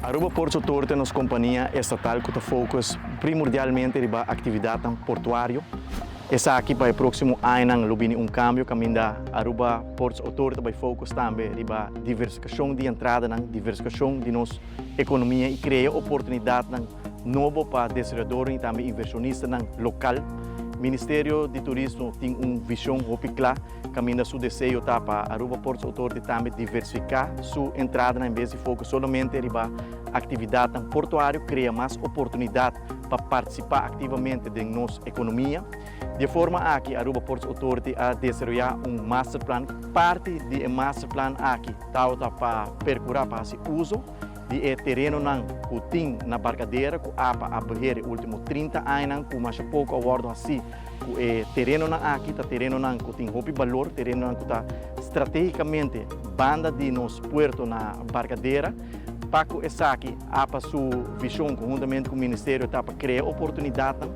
Aruba Ports Authority ta nos compania estatal cu ta focus primordialmente riba actividadnan portuario. Esaki pa e proximo añanan lo bini un cambio caminda Aruba Ports Authority ta bay focus tambe riba diversificacion di entradanan, diversificacion di nos economia y crea oportunidadnan nobo pa desaroyadornan y tambe inversionistanan local. Ministerio di Turismo tin un vision hopi cla caminda su deseo ta pa Aruba Ports Authority tambe diversifica su entradanan en bes di focus solamente riba actividadnan portuario, crea mas oportunidad pa participa activamente den nos economia. Di e forma aki Aruba Ports Authority a desaroya un masterplan. Parti di e masterplan aki tabata pa percura pa haci uso di e terenonan cu tin na Barcadera cu apa a beheer e ultimo 30 añanan cu masha poco a wordo haci cu e terenonan aki. Ta terenonan cu tin hopi balor, terenonan cu ta strategicamente banda di nos puerto na Barcadera. Pa cu esaki apa su vision conhuntamente cu ministerio ta pa crea oportunidadnan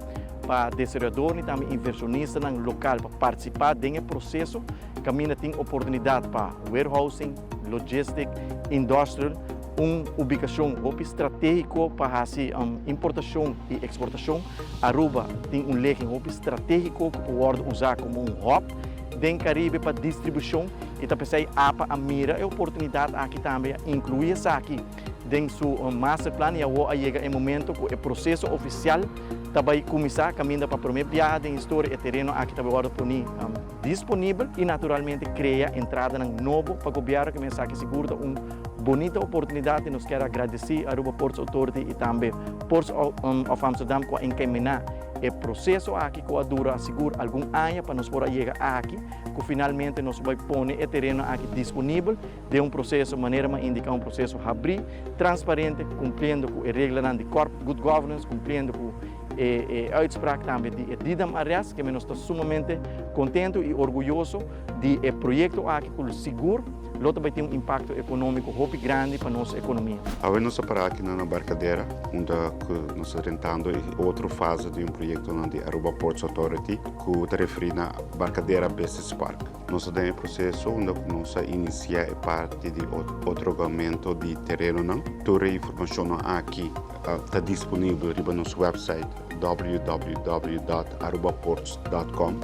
pa desaroyadornan y tambe inversionistanan local pa participa den e proceso caminda tin oportunidad pa warehousing, logistic, industrial, un ubicacion hopi strategico pa haci importacion y exportacion. Aruba tin un ligging hopi strategico cu por wordo usa como un hub den Caribe pa distribucion y ta pesey apa a mira e oportunidad aki tambe a inclui esaki den su masterplan y awo a yega e momento cu e proceso oficial ta bay cuminsa caminda pa prome biaha den historia e tereno aki ta bay wordo poni disponibel y naturalmente crea entradanan nobo pa gobierno cu mester esaki sigur ta un bonita oportunidad y nos kier agradeci Aruba Ports Authority y tambe Ports of Amsterdam cu a encamina e proceso aki cu a dura sigur algun aña pa nos por a yega aki cu finalmente nos bay pone e tereno aki disponibel den un proceso manera mi a indica, un proceso habri, transparente, cumpliendo cu e reglanan di good governance, cumpliendo cu e uitspraak tambe di e Didam arrest, cu nos ta sumamente contento y orguyoso di e proyecto aki cu sigur lo ta bay tin un impacto economico hopi grandi pa nos economia. Awe nos ta para aki na Barcadera, unda cu nos ta drentando e otro fase di un proyecto di Aruba Ports Authority, cu ta referi na Barcadera Business Park. Nos ta den e proceso unda cu nos a inicia e parti di otorgamento di terenonan. Tur e informacion aki ta disponibel riba nos website www.arubaports.com.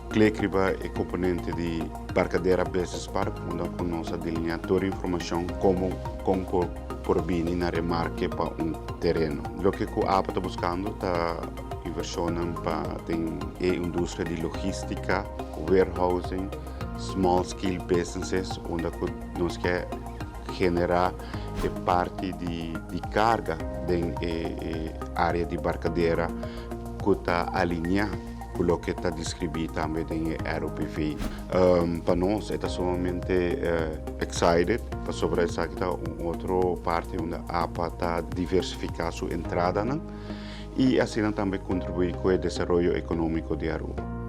Click riba e componente di Barcadera Business Park, unda cu nos a delinea tur e informacion como con por bini na remarke pa un tereno. Loke cu APA ta buscando ta inversionnan pa den e industria di logistica, warehousing, small scale businesses, unda cu nos kier genera e parti di carga den e area di Barcadera cu ta alinea cu loke ta describi tambe den e ROPV. Pa nos ta sumamente excited pasobra esaki ta un otro parti unda APA ta diversifica su entradanan y asina tambe contribui cu e desaroyo economico di Aruba.